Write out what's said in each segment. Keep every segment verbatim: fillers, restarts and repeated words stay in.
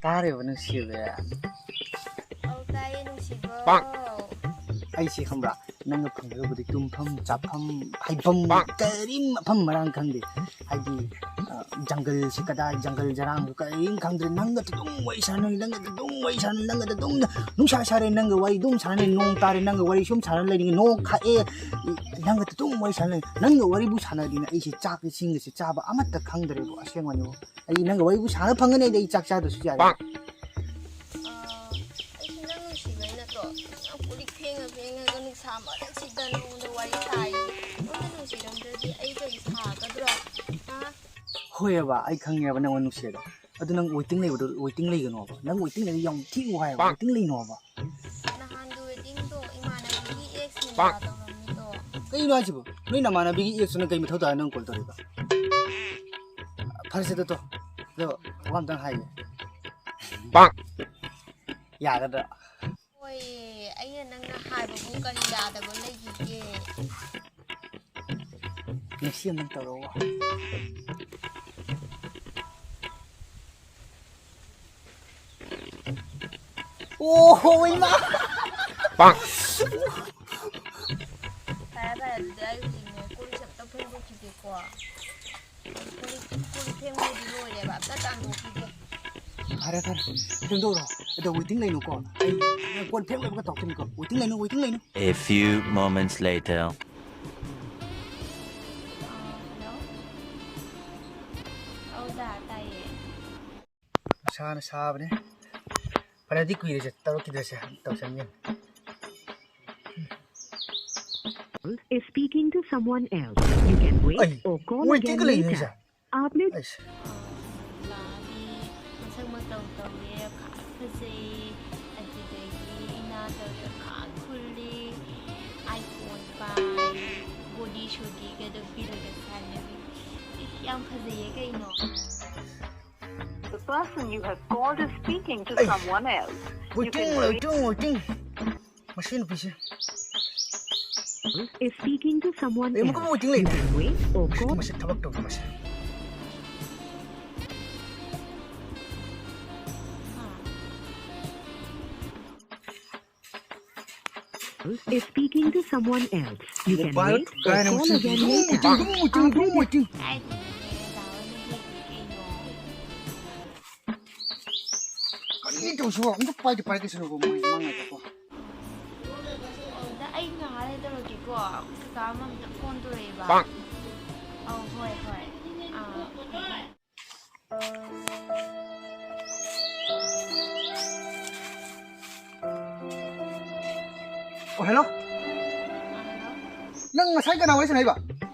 ꯇꯥꯔꯤꯕ ꯅꯨꯡꯁꯤꯕꯤ? ꯑꯧ ꯇꯥꯏꯌꯦ ꯅꯨꯡꯁꯤꯕ꯫ ꯑꯩꯁꯦ ꯈꯪꯕ꯭ꯔꯥ, ꯅꯪꯒ ꯐꯪꯒꯗꯕꯗꯤ ꯇꯨꯝꯐꯝ ꯆꯥꯐꯝ ꯍꯥꯏꯐꯝ ꯀꯔꯤꯝ ꯃꯐꯝ ꯃꯔꯥꯡ ꯈꯪꯗꯦ꯫ ꯍꯥꯏꯗꯤ ꯖꯪꯒꯜꯁꯤ ꯀꯗꯥꯏ, ꯖꯪꯒꯜ ꯖꯔꯥꯡꯁꯨ ꯀꯔꯤꯝ ꯈꯪꯗ꯭ꯔꯦ꯫ ꯅꯪꯒ ꯑꯗꯨꯝ ꯋꯥꯔꯤ ꯁꯥꯟꯅꯩ, ꯅꯪꯒ ꯑꯗꯨꯝ ꯋꯥꯔꯤ ꯁꯥꯟꯅꯩ, ꯅꯪꯒ ꯑꯗꯨꯝ ꯅꯨꯡꯁꯥ ꯁꯥꯔꯦ, ꯅꯪꯒ ꯋꯥꯔꯤ ꯑꯗꯨꯝ ꯁꯥꯟꯅꯩ, ꯅꯣꯡ ꯇꯥꯔꯦ, ꯅꯪꯒ ꯋꯥꯔꯤ ꯁꯨꯝ ꯁꯥꯟꯅ ꯂꯩꯅꯤꯡꯉꯦ, ꯅꯣꯡ ꯈꯥꯛꯑꯦ, ꯅꯪꯒ ꯑꯗꯨꯝ ꯋꯥꯔꯤ ꯁꯥꯟꯅ ꯂꯩ꯫ ꯅꯪꯒ ꯋꯥꯔꯤꯕꯨ ꯁꯥꯟꯅꯗꯤꯅꯦ ꯑꯩꯁꯦ ꯆꯥꯛ ꯏꯁꯤꯡꯒꯁꯦ ꯆꯥꯕ ꯑꯃꯠꯇ ꯈꯪꯗ꯭ꯔꯦꯕꯣ, ꯑꯁꯦꯡꯕꯅꯤꯕꯣ꯫ ꯑꯩ ꯅꯪꯒ ꯋꯥꯔꯤꯕꯨ ꯁꯥꯟꯅ ꯐꯪꯒꯅꯤ, ꯑꯩꯗꯤ ꯑꯩ ꯆꯥꯛ ꯆꯥꯗ꯭ꯔꯁꯨ ꯌꯥꯔꯦ꯫ ꯑꯩꯁꯨ ꯅꯪ ꯅꯨꯡꯁꯤꯕꯩ ꯅꯠꯇ꯭ꯔꯣ? ꯅꯪ ꯀꯣꯜ ꯂꯤꯛ ꯐꯦꯡꯉ ꯐꯦꯡꯉꯒ ꯅꯨꯡꯁꯥ ꯃꯔꯛꯁꯤꯗ ꯅꯉꯣꯟꯗ ꯋꯥꯔꯤ ꯁꯥꯏꯁꯦ꯫ ꯅꯪꯅ ꯅꯨꯡꯁꯤꯔꯝꯗ꯭ꯔꯗꯤ ꯑꯩ ꯀꯔꯤ ꯁꯥꯒꯗ꯭ꯔꯣ? ꯍꯥ? ꯍꯣꯏꯑꯕ, ꯑꯩ ꯈꯪꯉꯦꯕ ꯅꯪꯉꯣꯟꯗ ꯅꯨꯡꯁꯤꯌꯦꯗꯣ꯫ ꯑꯗꯨ ꯅꯪ ꯋꯦꯇꯤꯡ ꯂꯩꯕꯗꯣ, ꯋꯦꯇꯤꯡ ꯂꯩꯒꯅꯣꯕ꯫ ꯅꯪ ꯋꯦꯇꯤꯡ ꯂꯩꯔꯗꯤ ꯌꯥꯝ ꯊꯤ ꯋꯥꯏꯑꯕ, ꯋꯦꯇꯤꯡ ꯂꯩꯅꯣꯕ꯫ ꯅꯍꯥꯟꯒꯤ ꯋꯦꯇꯤꯡꯗꯣ ꯏꯃꯥꯟꯅꯕꯤꯒꯤ ꯑꯦꯛꯁꯅ ꯌꯥꯗꯧꯔꯝꯃꯤꯗꯣ꯫ ꯀꯩꯅꯣ ꯍꯥꯏꯁꯤꯕꯣ? ꯅꯣꯏ ꯅꯃꯥꯟꯅꯕꯤꯒꯤ ꯑꯦꯛꯁꯇꯨꯅ ꯀꯩ ꯃꯊꯧ ꯇꯥꯔꯦ ꯅꯪ ꯀꯣꯜ ꯇꯧꯔꯤꯕ? ꯐꯔꯦꯁꯦ, ꯇꯣ, ꯇꯣ꯫ ꯑꯗꯣ ꯋꯥ ꯑꯝꯇꯪ ꯍꯥꯏꯒꯦ꯫ ꯌꯥꯒꯗ꯭ꯔꯥ? ꯍꯣꯏꯌꯦ, ꯑꯩꯅ ꯅꯪꯅ ꯍꯥꯏꯕꯕꯨ ꯀꯔꯤ ꯌꯥꯗꯕ ꯂꯩꯈꯤꯒꯦ? ꯅꯨꯡꯁꯤ ꯑꯝꯇꯪ ꯇꯧꯔꯛꯑꯣ꯫ ꯑꯣ ꯍꯣ, ꯏꯃꯥ! ꯐꯔꯦ ꯐꯔꯦ, ꯑꯗꯨꯗꯤ ꯑꯩ ꯍꯧꯖꯤꯛꯅꯦ ꯀꯣꯜ ꯂꯤꯛꯁꯦ ꯑꯝꯇ ꯐꯦꯡꯗꯣꯛꯈꯤꯒꯦꯀꯣ꯫ ꯀꯣꯜ ꯂꯤꯛ, ꯀꯣꯜ ꯂꯤꯛ ꯐꯦꯡꯕꯩꯗꯤ ꯂꯣꯏꯔꯦꯕ, ꯑꯝꯇ ꯇꯥꯟꯊꯣꯛꯈꯤꯒꯦ꯫ ꯐꯔꯦ ꯐꯔꯦ, ꯐꯦꯡꯗꯣꯛꯎꯔꯣ꯫ ꯑꯗꯣ ꯋꯦꯇꯤꯡ ꯂꯩꯅꯨꯀꯣ꯫ ꯑꯩ ꯀꯣꯟ ꯐꯦꯡ ꯂꯣꯏꯕꯒ ꯇꯧꯔꯛꯀꯅꯤꯀꯣ꯫ ꯋꯦꯇꯤꯡ ꯂꯩꯅꯨ, ꯋꯦꯇꯤꯡ ꯂꯩꯅꯨ꯫ A few moments later. ꯑ, ꯍꯜꯂꯣ? ꯑꯧ ꯗꯥ, ꯇꯥꯏꯌꯦ꯫ ꯁꯥꯅ ꯁꯥꯕꯅꯦ꯫ ꯐꯅꯗꯤ ꯀꯨꯏꯔꯦꯁꯦ ꯇꯧꯔꯛꯈꯤꯗ꯭ꯔꯁꯦ, ꯇꯧꯁꯟꯒꯦ꯫ is speaking to someone else. You can wait ꯑꯩ or call ꯋꯦꯇꯤꯡꯒ again ꯂꯩꯅꯤ later. ꯁꯦ꯫ आपने ꯑꯩꯁ꯫ ꯂꯥꯛꯑꯗꯤ ꯃꯁꯛ ꯃꯇꯧ ꯇꯧꯔꯦ, ꯈꯥꯛ ꯐꯖꯩ, ꯑꯗꯨꯗꯒꯤ ꯏꯅꯥ ꯇꯧꯔꯦ, ꯈꯥꯛ ꯈꯨꯜꯂꯤ, ꯑꯥꯏꯐꯣꯟ ꯄꯥꯏ, ꯕꯣꯗꯤ ꯁꯣꯗꯤꯒꯗꯣ ꯄꯤꯔꯒ ꯁꯥꯟꯅꯔꯤ꯫ ꯌꯥꯝ ꯐꯖꯩꯌꯦ ꯀꯩꯅꯣ꯫ The person you have called is speaking to Hey. someone else. You waiting can wait. Waiting waiting. ꯃꯁꯤ ꯅꯨꯄꯤꯁꯦ꯫ is speaking to someone ꯑꯦ, ꯑꯃꯨꯛꯀ else. ꯋꯦꯇꯤꯡ You ꯂꯩꯅꯦ꯫ can wait or ꯃꯁꯤ call. ꯃꯁꯤ ꯊꯕꯛ ꯇꯧꯕ ꯃꯁꯦ꯫ is speaking to someone else. You can wait or call again later. ꯀꯔꯤ ꯇꯧꯁꯤꯕꯣ? ꯑꯝꯇ ꯄꯥꯏꯗꯤ ꯄꯥꯏꯗꯦ ꯁꯤꯕꯣ, ꯃꯣꯏ ꯃꯉꯥꯏꯗꯀꯣ꯫ ꯑꯣ, ꯑꯗ ꯑꯩ ꯉꯥꯏꯍꯥꯛ ꯂꯩꯔ ꯇꯧꯔꯛꯀꯦꯀꯣ꯫ ꯑꯩꯈꯣꯏ ꯀꯀꯥ ꯑꯃ ꯑꯝꯇ ꯐꯣꯟ ꯇꯧꯔꯛꯑꯦꯕ꯫ ꯑꯧ, ꯍꯣꯏ, ꯍꯣꯏ꯫ ꯑꯥ꯫ ꯑꯣ, ꯍꯦꯜꯂꯣ꯫ ꯑꯥ, ꯍꯜꯂꯣ꯫ ꯅꯪ ꯉꯁꯥꯏ ꯀꯅꯥ ꯋꯥꯔꯤ ꯁꯥꯟꯅꯩꯕ?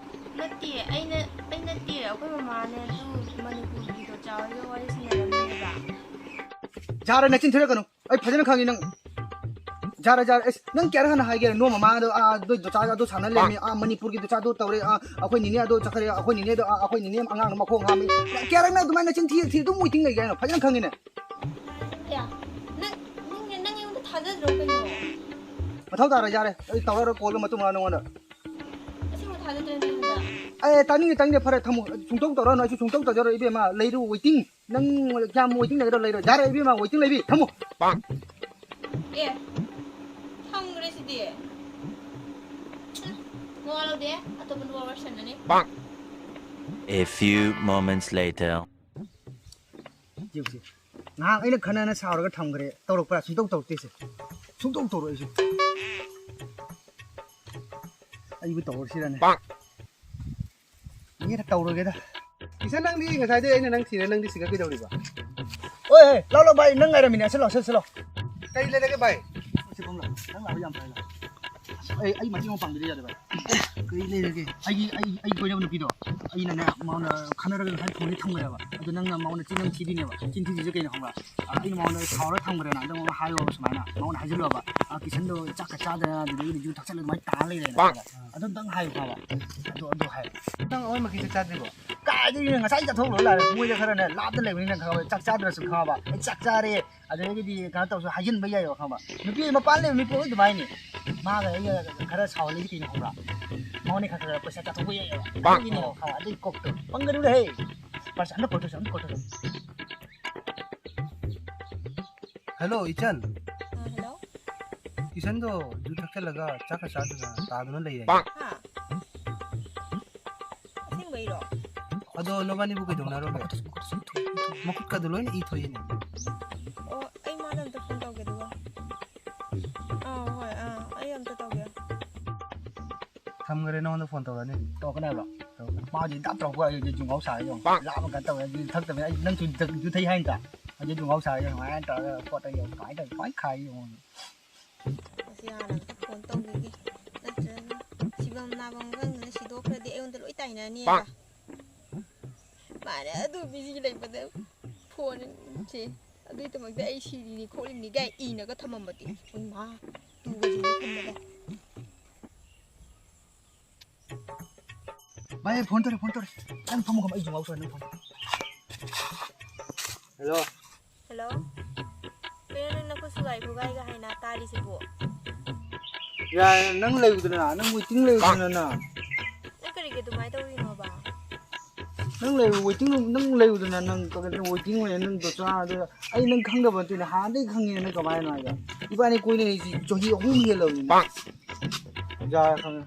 ꯅꯠꯇꯦ, ꯑꯩꯅ, ꯑꯩ ꯅꯠꯇꯦ, ꯑꯩꯈꯣꯏ ꯃꯃꯥꯅꯦ ꯑꯗꯨ ꯃꯅꯤꯄꯨꯔꯒꯤ ꯗꯣꯆꯥ ꯍꯣꯏꯒ ꯋꯥꯔꯤ ꯁꯥꯟꯅꯔꯝꯃꯦꯕ꯫ ꯌꯥꯔꯦ, ꯅꯆꯤꯟ ꯊꯤꯔꯛꯀꯅꯨ꯫ ꯑꯩ ꯐꯖꯅ ꯈꯪꯉꯤ ꯅꯪ꯫ ꯌꯥꯔꯦ, ꯌꯥꯔꯦ꯫ ꯑꯁ, ꯅꯪ ꯀꯌꯥꯔꯛ ꯍꯥꯟꯅ ꯍꯥꯏꯒꯦ? ꯅꯣꯏ ꯃꯃꯥꯗꯣ, ꯑꯥ, ꯅꯣꯏ ꯗꯣꯆꯥꯒ ꯑꯗꯨ ꯁꯥꯟꯅ ꯂꯩꯔꯝꯃꯤ, ꯑꯥ, ꯃꯅꯤꯄꯨꯔꯒꯤ ꯗꯣꯆꯥꯗꯨ ꯇꯧꯔꯦ, ꯑꯥ, ꯑꯩꯈꯣꯏ ꯅꯤꯅꯦ ꯑꯗꯨ ꯆꯠꯈ꯭ꯔꯦ, ꯑꯩꯈꯣꯏ ꯅꯤꯅꯦꯗꯣ, ꯑꯥ, ꯑꯩꯈꯣꯏ ꯅꯤꯅꯦ ꯑꯉꯥꯡꯗꯣ ꯃꯈꯣꯡ ꯍꯥꯝꯃꯤ꯫ ꯀꯌꯥꯔꯛꯅ ꯑꯗꯨꯃꯥꯏꯅ ꯅꯆꯤꯟ ꯊꯤ, ꯊꯤ ꯑꯗꯨꯝ waiting ꯂꯩꯒꯦ ꯍꯥꯏꯅꯣ? ꯐꯖꯅ ꯈꯪꯉꯤꯅꯦ꯫ ꯌꯥ, ꯅꯪ, ꯅꯪ, ꯅꯪ ꯑꯩꯉꯣꯟꯗ ꯊꯥꯖꯗ꯭ꯔꯣ ꯀꯩꯅꯣ? ꯃꯊꯧ ꯇꯥꯔꯣꯏ, ꯌꯥꯔꯦ꯫ ꯑꯩ ꯇꯧꯔꯔꯣꯏ, call ꯃꯇꯨꯡ ꯃꯅꯥꯎ ꯅꯉꯣꯟꯗ꯫ ꯑꯁꯦꯡꯕ ꯊꯥꯖꯗ꯭ꯔꯦ ꯅꯪ ꯑꯩꯉꯣꯟꯗ? ꯑꯦ, ꯇꯥꯅꯤꯡꯗꯦ, ꯇꯥꯅꯤꯡꯗꯦ, ꯐꯔꯦ, ꯊꯝꯃꯣ꯫ ꯁꯨꯡꯇꯧ ꯇꯧꯔꯅꯨ, ꯑꯩꯁꯨ ꯁꯨꯡꯇꯧ ꯇꯧꯖꯔꯣꯏ, ꯏꯕꯦꯝꯃ꯫ ꯂꯩꯔꯨ waiting꯫ ꯅꯪ ꯀꯌꯥꯝ waiting ꯂꯩꯒꯗ꯭ꯔꯣ? ꯂꯩꯔꯣꯏ꯫ ꯌꯥꯔꯦ, ꯏꯕꯦꯝꯃ, waiting ꯂꯩꯕꯤ, ꯊꯝꯃꯣ꯫ ꯑꯦ, ꯊꯝꯈ꯭ꯔꯦ ꯁꯤꯗꯤ꯫ ꯎꯝ, ꯅꯋꯥ ꯂꯧꯗꯦ꯫ ꯑꯇꯣꯞꯄ ꯅꯨꯄꯥ ꯋꯥꯔꯤ ꯁꯥꯟꯅꯅꯤ꯫ A few moments later. ꯌꯦꯡꯁꯤ꯫ ꯉꯥꯏꯍꯥꯛ ꯑꯩꯅ ꯈꯟꯅꯅ ꯁꯥꯎꯔꯒ ꯊꯝꯈ꯭ꯔꯦ꯫ ꯇꯧꯔꯛꯄ꯭ꯔꯥ? ꯁꯨꯡꯇꯧ ꯇꯧꯔꯛꯇꯦꯁꯦ꯫ ꯁꯨꯡꯇꯧ ꯇꯧꯔꯛꯏꯁꯦ꯫ ꯑꯩꯕꯨ ꯇꯧꯔꯁꯤꯔꯅꯦ? ꯃꯤꯅ ꯇꯧꯔꯒꯦꯗ꯫ ꯏꯆꯟ, ꯅꯪꯗꯤ ꯉꯁꯥꯏꯗꯩ ꯑꯩꯅ ꯅꯪ ꯊꯤꯔꯦ, ꯅꯪꯗꯤ ꯁꯤꯒ ꯀꯩꯗꯧꯔꯤꯕ? ꯍꯣꯏ, ꯍꯣꯏ, ꯂꯥꯎ, ꯂꯥꯎ, ꯚꯥꯏ, ꯅꯪ ꯉꯥꯏꯔꯝꯃꯤꯅꯦ꯫ ꯁꯤ ꯂꯥꯎ, ꯁꯤ, ꯁꯤ ꯂꯥꯎ꯫ ꯀꯩ ꯂꯩꯔꯒꯦ, ꯚꯥꯏ? ꯁꯤ ꯐꯝ ꯂꯥꯎ꯫ ꯅꯪ ꯂꯥꯛꯑꯣ, ꯌꯥꯝ ꯐꯔꯦ, ꯂꯥꯎ꯫ ꯑꯩ, ꯑꯩ ꯃꯇꯦꯡ ꯑꯃ ꯄꯥꯡꯕꯤꯗ ꯌꯥꯗꯕ꯫ ꯀꯩ ꯂꯩꯔꯒꯦ? ꯑꯩꯒꯤ, ꯑꯩ, ꯑꯩ ꯀꯣꯏꯅꯕ ꯅꯨꯄꯤꯗꯣ, ꯑꯩꯅꯅꯦ, ꯃꯉꯣꯟꯗ ꯈꯟꯅꯔꯒ ꯉꯁꯥꯏ ꯊꯣꯡꯗ ꯊꯝꯈ꯭ꯔꯦꯕ꯫ ꯑꯗꯨ ꯅꯪꯅ ꯃꯉꯣꯟꯗ ꯆꯤꯟ ꯑꯃ ꯊꯤꯗꯣꯏꯅꯦꯕ꯫ ꯆꯤꯟ ꯊꯤꯗꯣꯏꯁꯦ ꯀꯩꯅꯣ ꯈꯪꯕ꯭ꯔꯥ? ꯑ, ꯑꯩꯅ ꯃꯉꯣꯟꯗ ꯁꯥꯎꯔꯒ ꯊꯝꯈ꯭ꯔꯦꯅ, ꯑꯗꯨ ꯃꯉꯣꯟꯗ ꯍꯥꯏꯌꯣꯕ ꯁꯨꯃꯥꯏꯅ꯫ ꯃꯉꯣꯟꯗ ꯍꯥꯏꯖꯤꯜꯂꯣꯕ꯫ ꯑ, ꯀꯤꯁꯟꯗꯣ ꯆꯥꯛꯀ ꯆꯥꯗꯅ, ꯑꯗꯨꯗꯒꯤꯗꯤ ꯌꯨ ꯊꯛꯆꯜꯂ ꯑꯗꯨꯃꯥꯏꯅ ꯇꯥꯔ ꯂꯩꯔꯦꯅ ꯈꯪꯕ꯭ꯔꯥ? ꯑꯗꯨꯝꯇꯪ ꯍꯥꯏꯌꯨ ꯈꯪꯉꯕ? ꯑꯗꯨ, ꯑꯗꯨ ꯍꯥꯏꯌꯨ꯫ ꯅꯪ ꯑꯋꯥꯏ ꯃꯈꯩ ꯆꯥꯛ ꯆꯥꯗ꯭ꯔꯤꯕꯣ? ꯀꯥꯏꯗꯒꯤ ꯉꯁꯥꯏ ꯆꯥꯊꯣꯛꯂꯣꯏꯔ ꯂꯥꯛꯑꯦ꯫ ꯃꯣꯏꯗ ꯈꯔꯅꯦ ꯂꯥꯞꯅ ꯂꯩꯕꯅꯤꯅ ꯈꯪꯉꯕ? ꯆꯥꯛ ꯆꯥꯗ꯭ꯔꯁꯨ ꯈꯪꯉꯕ? ꯑꯩ ꯆꯥꯛ ꯆꯥꯔꯦ꯫ ꯑꯗꯨꯗꯒꯤꯗꯤ ꯀꯩꯅꯣ ꯇꯧꯔꯁꯨ ꯍꯥꯏꯖꯤꯟꯕ ꯌꯥꯏꯑꯕ, ꯈꯪꯕ? ꯅꯨꯄꯤ ꯃꯄꯥꯟ ꯂꯩꯕ ꯃꯤꯄꯨꯝ ꯂꯣꯏ ꯑꯗꯨꯃꯥꯏꯅ ꯃꯥꯒ ꯑꯩꯒ ꯈꯔ ꯁꯥꯎꯍꯜꯂꯤꯁꯦ ꯀꯩꯅꯣ ꯈꯪꯕ꯭ꯔꯥ? ꯃꯉꯣꯟꯗ ꯈꯔ ꯈꯔ ꯄꯩꯁꯥ ꯆꯥꯊꯣꯛꯄ ꯌꯥꯏꯑꯕ꯫ ꯑꯗꯨꯒꯤꯅꯦ, ꯈꯪꯕ? ꯑꯗꯨꯒꯤ ꯀꯣꯛꯇꯣ ꯄꯪꯒꯅꯨꯗ ꯍꯦ꯫ ꯄꯥꯔꯁ ꯑꯝꯇ ꯀꯣꯜ ꯇꯧꯁꯦ, ꯑꯝꯇ ꯀꯣꯜ ꯇꯧꯁꯦ꯫ ꯍꯜꯂꯣ, ꯏꯆꯟ꯫ ꯑ, ꯍꯜꯂꯣ꯫ ꯀꯤꯁꯟꯗꯣ ꯌꯨ ꯊꯛꯆꯜꯂꯒ ꯆꯥꯛꯀ ꯆꯥꯗꯅ ꯇꯥꯗꯨꯅ ꯂꯩꯔꯦ꯫ ꯍꯥ? ꯑꯁꯦꯡꯕꯩꯔꯣ? ꯑꯗꯣ ꯅꯕꯥꯅꯤꯕꯨ ꯀꯩꯗꯧꯅꯔꯨꯒꯦ? ꯃꯈꯨꯠꯀꯗꯣ ꯂꯣꯏꯅ ꯏ ꯊꯣꯛꯏꯅꯦ꯫ ꯑꯣ, ꯑꯩ ꯃꯥꯗ ꯑꯝꯇ ꯐꯣꯟ ꯇꯧꯒꯦ ꯑꯗꯨꯒ꯫ ꯑꯥ, ꯍꯣꯏ, ꯑꯥ, ꯑꯩ ꯑꯝꯇ ꯇꯧꯒꯦ꯫ ꯊꯝꯈ꯭ꯔꯦ, ꯅꯉꯣꯟꯗ ꯐꯣꯟ ꯇꯧꯔꯛꯑꯅꯤ꯫ ꯇꯧꯔꯛꯀꯅꯤ ꯍꯥꯏꯕ꯭ꯔꯣ? ꯇꯧꯔꯛꯀꯅꯤ꯫ ꯃꯥ ꯍꯧꯖꯤꯛ ꯗꯥꯛ ꯇꯧꯔꯛꯄ ꯍꯥꯏꯗꯤ ꯌꯨ ꯉꯥꯎ ꯁꯥꯔꯦ ꯌꯦꯡꯉꯣ꯫ ꯂꯥꯞꯅ ꯀꯩꯅꯣ ꯇꯧꯔꯦ, ꯌꯨ ꯊꯛꯇꯕꯅꯤ꯫ ꯑꯩ ꯅꯪꯁꯨ ꯌꯨ ꯊꯛꯏ ꯍꯥꯏꯅ ꯇꯥ꯫ ꯍꯧꯖꯤꯛ ꯌꯨ ꯉꯥꯎ ꯁꯥꯔꯦ ꯌꯦꯡꯉꯣ꯫ ꯁꯨꯃꯥꯏꯅ ꯇꯧꯔꯒ ꯄꯣꯠꯇ ꯌꯦꯡꯉꯣ꯫ ꯀꯃꯥꯏꯅ ꯇꯧꯔꯤ? ꯀꯃꯥꯏꯅ ꯈꯥꯏ ꯌꯦꯡꯉꯣ꯫ ꯑꯁꯤ ꯍꯥꯟꯅ ꯑꯝꯇ ꯐꯣꯟ ꯇꯧꯈꯤꯒꯦ꯫ ꯅꯠꯇ꯭ꯔꯒꯅ ꯁꯤꯐꯝ ꯅꯥꯐꯝ ꯈꯪꯗꯅ ꯁꯤꯗꯣꯛꯈ꯭ꯔꯗꯤ ꯑꯩꯉꯣꯟꯗ ꯂꯣꯏ ꯇꯥꯏꯅꯅꯤꯕ꯫ ꯃꯥꯅꯦ ꯑꯗꯨ ꯕꯤꯖꯤ ꯂꯩꯕꯗ ꯐꯣꯟꯁꯦ ꯑꯗꯨꯒꯤꯗꯃꯛꯇ ꯑꯩ ꯁꯤꯔꯤꯅꯤ ꯈꯣꯠꯂꯤꯅꯤ ꯀꯥꯏ ꯏꯅꯒ ꯊꯝꯃꯝꯕꯗꯤ꯫ ꯎꯏ ꯃꯥ, ꯇꯨꯒꯁꯤꯅꯤ ꯊꯝꯕꯗ꯫ ꯚꯥꯏ, ꯐꯣꯟ ꯇꯧꯔꯦ, ꯐꯣꯟ ꯇꯧꯔꯦ꯫ ꯅꯪ ꯐꯝꯃꯣ, ꯐꯝꯃꯣ, ꯑꯩ ꯌꯨ ꯉꯥꯎ ꯁꯥꯔꯦ, ꯅꯪ ꯐꯝꯃꯣ꯫ ꯍꯦꯜꯂꯣ꯫ ꯍꯦꯜꯂꯣ? ꯀꯩꯅꯣ ꯅꯪ ꯅꯈꯨꯠ ꯁꯨꯒꯥꯏ ꯈꯨꯒꯥꯏꯒ ꯍꯥꯏꯅ ꯇꯥꯔꯤꯁꯤꯕꯣ? ꯌꯥꯔꯦ, ꯅꯪ ꯂꯩꯌꯨꯗꯅ, ꯅꯪ ꯋꯦꯇꯤꯡ ꯂꯩꯌꯨꯗꯅ ꯅꯪ꯫ ꯅꯪ ꯀꯔꯤꯒꯤ ꯑꯗꯨꯃꯥꯏꯅ ꯇꯧꯔꯤꯅꯣꯕ? ꯅꯪ ꯂꯩꯌꯨ, ꯋꯦꯇꯤꯡ ꯔꯨꯝ, ꯅꯪ ꯂꯩꯌꯨꯗꯅ ꯅꯪ ꯀꯩꯅꯣ ꯋꯦꯇꯤꯡ ꯑꯣꯏꯅ ꯅꯪ ꯗꯣꯆꯥ ꯑꯗꯨ ꯑꯩ ꯅꯪ ꯈꯪꯗꯕ ꯅꯠꯇꯦꯅꯦ, ꯍꯥꯟꯅꯗꯒꯤ ꯈꯪꯉꯦ ꯅꯪ ꯀꯃꯥꯏꯅ ꯍꯥꯏꯗꯣ꯫ ꯏꯕꯥꯅꯤ ꯀꯣꯏꯅꯔꯤꯁꯤ ꯆꯍꯤ ꯑꯍꯨꯝ ꯍꯦꯜꯂꯕꯅꯤꯅꯦ꯫ ꯌꯥꯔꯦ, ꯈꯪꯉꯦ꯫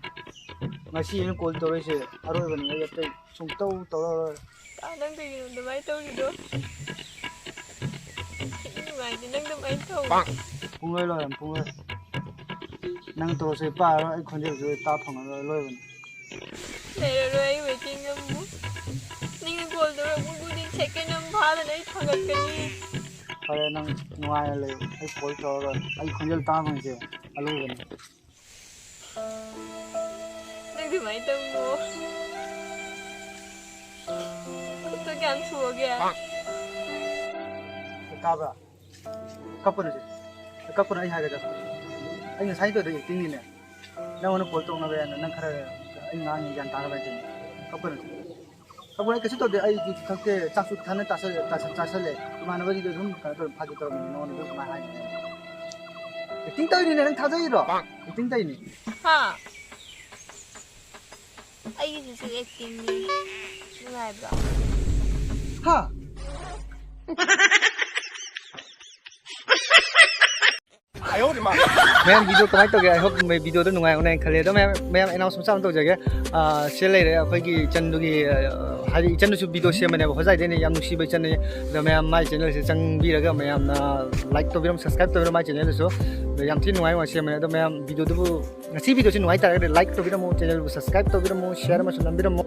ꯉꯁꯤ ꯑꯩꯅ ꯀꯣꯜ ꯇꯧꯔꯛꯏꯁꯦ ꯑꯔꯣꯏꯕꯅꯤ, ꯑꯩ ꯑꯇꯩ ꯁꯨꯡꯇꯧ ꯇꯧꯔꯔꯣꯏ꯫ ꯀꯥ ꯅꯪ ꯀꯩꯒꯤꯅꯣ ꯑꯗꯨꯃꯥꯏꯅ ꯇꯧꯔꯤꯗꯣ? ꯊꯤ ꯅꯨꯡꯉꯥꯏꯇꯦ ꯅꯪ ꯑꯗꯨꯃꯥꯏꯅ ꯇꯧ꯫ ꯄꯨꯡꯂꯣꯏ ꯂꯣꯏꯔꯦ, ꯄꯨꯡꯂꯣꯏ꯫ ꯅꯪ ꯇꯣꯂꯣꯞꯁꯨ ꯑꯩ ꯄꯥꯔꯔꯣꯏ, ꯑꯩ ꯈꯣꯟꯖꯦꯜꯁꯨ ꯑꯩ ꯇꯥ ꯐꯪꯉꯔꯣꯏ, ꯂꯣꯏꯕꯅꯤ꯫ ꯂꯩꯔꯔꯣꯏ ꯑꯩ ꯋꯦꯇꯤꯡ ꯑꯃꯨꯛ꯫ ꯅꯪꯅ ꯀꯣꯜ ꯇꯧꯔꯛꯄ ꯈꯨꯗꯤꯡ ꯁꯦꯀꯦꯟ ꯑꯃ ꯐꯥꯗꯅ ꯑꯩ ꯊꯥꯡꯒꯠꯀꯅꯤ꯫ ꯐꯔꯦ, ꯅꯪ ꯅꯨꯡꯉꯥꯏꯅ ꯂꯩꯌꯨ, ꯑꯩ ꯀꯣꯜ ꯇꯧꯔꯔꯣꯏ, ꯑꯩ ꯈꯣꯟꯖꯦꯜ ꯇꯥ ꯐꯪꯉꯤꯁꯦ ꯑꯂꯣꯏꯕꯅꯤ꯫ ꯅꯪ ꯑꯗꯨꯃꯥꯏꯅ ꯇꯧꯅꯣ꯫ ꯈꯨꯠꯇꯣ ꯀꯌꯥꯝ ꯁꯨꯔꯒꯦ? ꯇꯥꯕ꯭ꯔꯥ? ꯀꯞꯀꯅꯨꯁꯦ꯫ ꯀꯞꯀꯅꯨ, ꯑꯩ ꯍꯥꯏꯒꯗꯕ꯫ ꯑꯩ ꯉꯁꯥꯏ ꯇꯧꯗꯣ ꯑꯦꯛꯇꯤꯡꯅꯤꯅꯦ꯫ ꯅꯪꯉꯣꯟꯗ ꯀꯣꯜ ꯇꯧꯅꯕ ꯍꯥꯏꯅ ꯅꯪ ꯈꯔ ꯑꯩ ꯉꯥꯡꯉꯤ ꯒ꯭ꯌꯥꯟ ꯇꯥꯅꯕ ꯍꯥꯏꯅ ꯇꯧꯔꯤꯅꯦ꯫ ꯀꯞꯀꯅꯨꯁꯦ꯫ ꯀꯞꯀꯅꯨ, ꯑꯩ ꯀꯩꯁꯨ ꯇꯧꯗꯦ꯫ ꯑꯩ ꯌꯨ ꯊꯛꯇꯦ, ꯆꯥꯛꯁꯨ ꯊꯟꯅ ꯆꯥꯁꯜꯂꯦ, ꯆꯥꯁ-, ꯆꯥꯁꯜꯂꯦ꯫ ꯏꯃꯥꯟꯅꯕꯒꯤꯗꯣ ꯑꯗꯨꯝ ꯀꯩꯅꯣ ꯇꯧꯔ ꯐꯥꯒꯤ ꯇꯧꯔꯝꯃꯤꯅꯦ, ꯅꯉꯣꯟꯗ ꯑꯗꯨꯝ ꯀꯃꯥꯏꯅ ꯍꯥꯏꯅꯤ? ꯑꯦꯛꯇꯤꯡ ꯇꯧꯔꯤꯅꯦ, ꯅꯪ ꯊꯥꯖꯩꯔꯣ? ꯑꯦꯛꯇꯤꯡ ꯇꯧꯔꯤꯅꯦ꯫ ꯍꯥ? ꯑꯩꯒꯤꯁꯤꯁꯨ ꯑꯦꯛꯇꯤꯡꯅꯤ꯫ ꯅꯨꯡꯉꯥꯏꯕ꯭ꯔꯣ? ꯍꯥ? ꯃꯌꯥꯝ, video ꯀꯃꯥꯏꯅ ꯇꯧꯒꯦ? I hope video ꯗꯣ ꯅꯨꯡꯉꯥꯏꯔꯝꯒꯅꯤ ꯍꯥꯏꯅ ꯈꯜꯂꯦ꯫ ꯑꯗꯣ ꯃꯌꯥꯝ, ꯃꯌꯥꯝ, announce ꯃꯆꯥ ꯑꯃ ꯇꯧꯖꯒꯦ꯫ ꯑꯥ, ꯁꯤ ꯂꯩꯔꯦ ꯑꯩꯈꯣꯏꯒꯤ ꯏꯆꯟꯗꯨꯒꯤ, ꯑꯥ, ꯍꯥꯏꯗꯤ ꯏꯆꯟꯗꯨꯁꯨ video ꯁꯦꯝꯕꯅꯦꯕ, ꯍꯣꯖꯥꯏꯗꯩꯅ ꯌꯥꯝ ꯅꯨꯡꯁꯤꯕ ꯏꯆꯟꯅꯤ꯫ ꯑꯗꯣ ꯃꯌꯥꯝ ꯃꯥꯏ channel ꯁꯦ ꯆꯪꯕꯤꯔꯒ ꯃꯌꯥꯝꯅ like ꯇꯧꯕꯤꯔꯝꯃꯨ, subscribe ꯇꯧꯕꯤꯔꯝꯃꯨ ꯃꯥꯏ channel ꯗꯨꯁꯨ꯫ ꯑꯗꯣ ꯌꯥꯝ ꯊꯤꯅ ꯅꯨꯡꯉꯥꯏ, ꯅꯨꯡꯉꯥꯏ ꯁꯦꯝꯕꯅꯦ꯫ ꯑꯗꯣ ꯃꯌꯥꯝ video ꯗꯨꯕꯨ, ꯉꯁꯤ video ꯁꯤ ꯅꯨꯡꯉꯥꯏ ꯇꯥꯔꯒꯗꯤ like ꯇꯧꯕꯤꯔꯝꯃꯨ, channel ꯕꯨ subscribe ꯇꯧꯕꯤꯔꯝꯃꯨ, share ꯑꯃꯁꯨ ꯅꯝꯕꯤꯔꯝꯃꯨ꯫